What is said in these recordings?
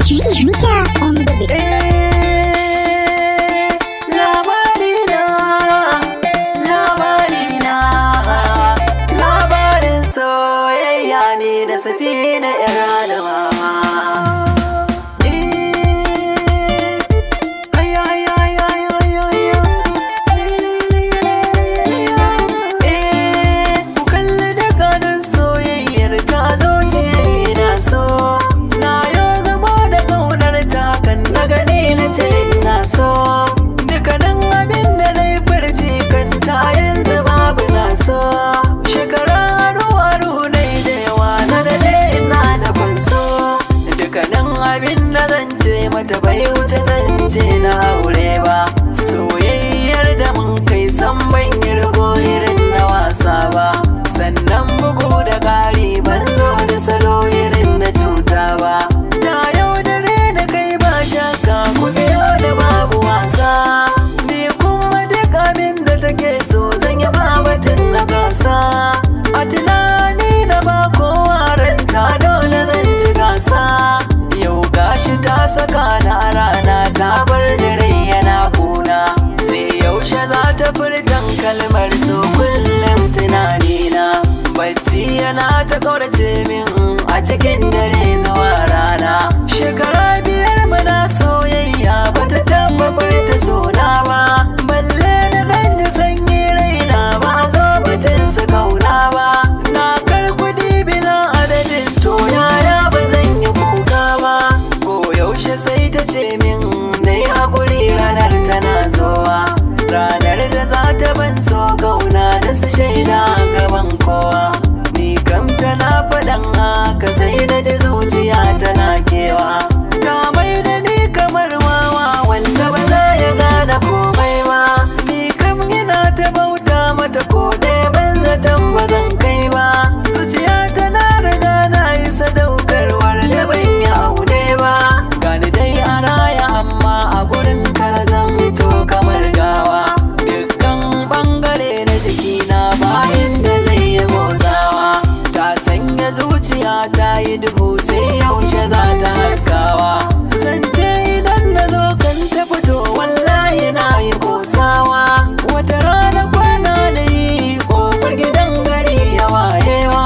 Juta on the beat. Labarina, labarina, labarin soyayya ne da Safina 'yar Adama. Ku kalli dukkanin soyayyar ta zuciya ina so. Na yo gamo da ƙaunar ta kan na gani na ce ina so. Dukkanin abin da na yi furci kan ta yanzu babu na so. Shekara aru na yi da yawa na daɗe ina da fanso. Dukkanin abin da zan ce mata bai wuce zance na aure ba. Soyayyar da mun kai san ban yi rabo irin na wasa ba. Sannan bugu da ƙari ban zo da salo irin na cuta ba. Ta yau dare da kai ba shakka ku biyo da babu wasa. Ni kuma duk abin da take so zan yi ba batun na gasa. A tunani na ba kowa ranta dole zan ci gasa. Yau gashi ta saka na a rana ta bar da rai yana kuna. Sai yaushe za ta furtan kalmar so kullum tunanina. Bacci yana ta ƙaurace min a cikin dare zuwa rana. Shekara 5 muna soyayya bata taɓa furta sona ba. Balle na ɗan ji sanyi raina ba a zo batun su kauna ba. Na kar kuɗi bila adadin to yaya ba zan yi kuka ba. Ko yaushe sai ta ce min na yi haƙuri ranar tana zuwa. Ranar da za ta ban so kauna da su shaida gaban kowa. Ni kam tana faɗan haka sai na ji zuciya tana kewa. Ta mai da ni kamar wawa wanda ba za ya gane komai ba. Ni kam ina ta bauta mata ko ɗaya ban zaton ba zan kai ba. Zuciya tana riga na yi sadaukarwar da ban yi aune ba. Gani dai a raya amma a gurin kar zamto kamar gawa. Dukkan bangare na jikina ba inda zai yi motsawa. Ta sanya zuciya ta yi duhu sai yaushe za ta haskawa. Zance idan na zo kan ta fito wallahi na yi kosawa. Wata rana kwana na yi kofar gidan gari ya wayewa.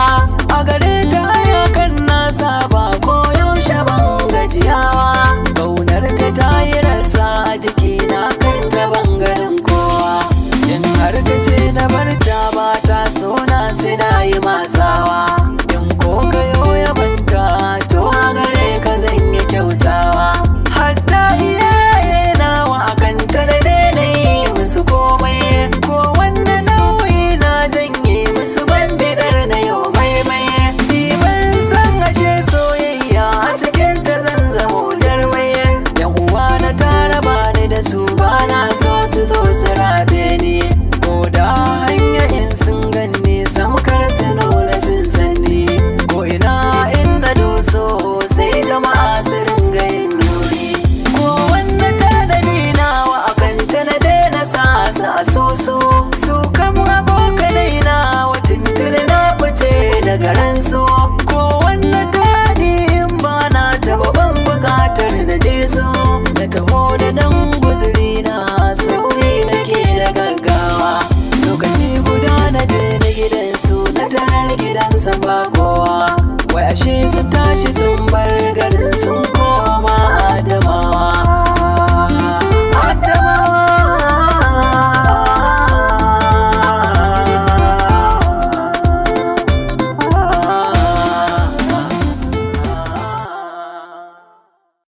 A gare ta hayakan na saba ko yaushe ban gajiyawa. Ƙaunar ta ta yi rasa a jikina kan ta bangaren kowa. In har ta ce na bar ta ba ta so na sai na yi matsawa. In ko kayo ya manta to a gare ka zan yi kyautawa. Hatta iyaye nawa akan ta na daina yi musu komai. Ko wanne nauyi na janye musu ban bidar na yau maimai. Ni ban san ashe soyayya a cikin ta zan zamo jarmai. Yan uwa na tara bani da su ba na so su zo su rabe ni. Ko da hanya in sun ganni samkar su nuna sun sanni. Ko ina in na doso sai jama'a su ringa yin nuni. Ko wanne tanadi nawa akan ta na daina sa su asusu. Su kam abokanai nawa tuntuni na fice daga ransu. Ko wanne tadi in ba na taɓa ban buƙatar na je su. Na taho da ɗan guzuri na sauri nake da gaggawa. Lokaci guda na je na gidansu na tarar gidansa ba kowa. Wai ashe sun tashi sun bar garin sun